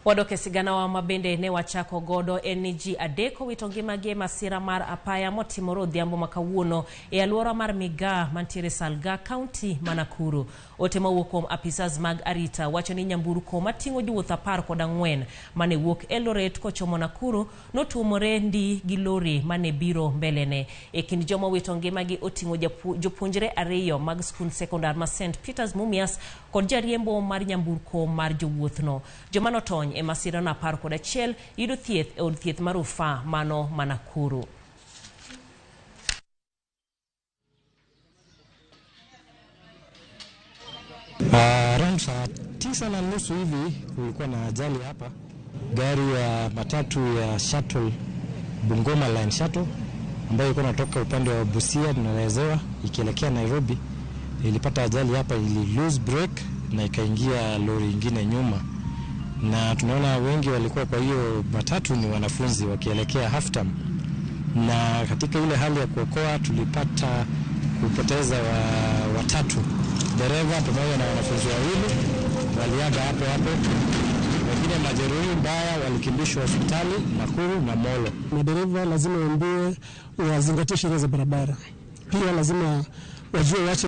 Wadok e siganawa ma bende ne wachako godo en ni ji adek owito ngimagi e masira mar apaya motimore odhiambo ma kawuono e alwora mar Migaa mantiere Salga, kaunti ma Nakuru. Ote mawuok kuom apisas mag arita wacho ni nyamburko mating'o jowuoth 14 mane wuok Eldoret kochomo Nakuru notuomore ndi gi lori mane biro mbelene. E kind joma owito ngimagi oting'o jopuonjre ariyo mag skund sekondar ma St Peters Mumias kod jariembo mar nyamburko mar jowuothno. Joma notony e masirano 11 yudo thieth e od thieth mar rufaa mano ma Nakuru. Around saa 9:30 hivi kulikuwa na ajali hapa, gari ya matatu ya shuttle Bungoma Line Shuttle ambayo ilikuwa inatoka upande wa Busia tunaelezewa ikielekea Nairobi, ilipata ajali hapa, ili lose brake na ikaingia lori ingine nyuma, na tunaona wengi walikuwa kwa hiyo matatu ni wanafunzi wakielekea half term, na katika ile hali ya kuokoa tulipata kupoteza watatu, dereva pamoja na wanafunzi wawili waliaga hapo hapo. Wengine majeruhi mbaya walikimbishwa hospitali Nakuru na Molo. Madereva lazima waambiwe wazingatie sheria za barabara, pia lazima wajue waache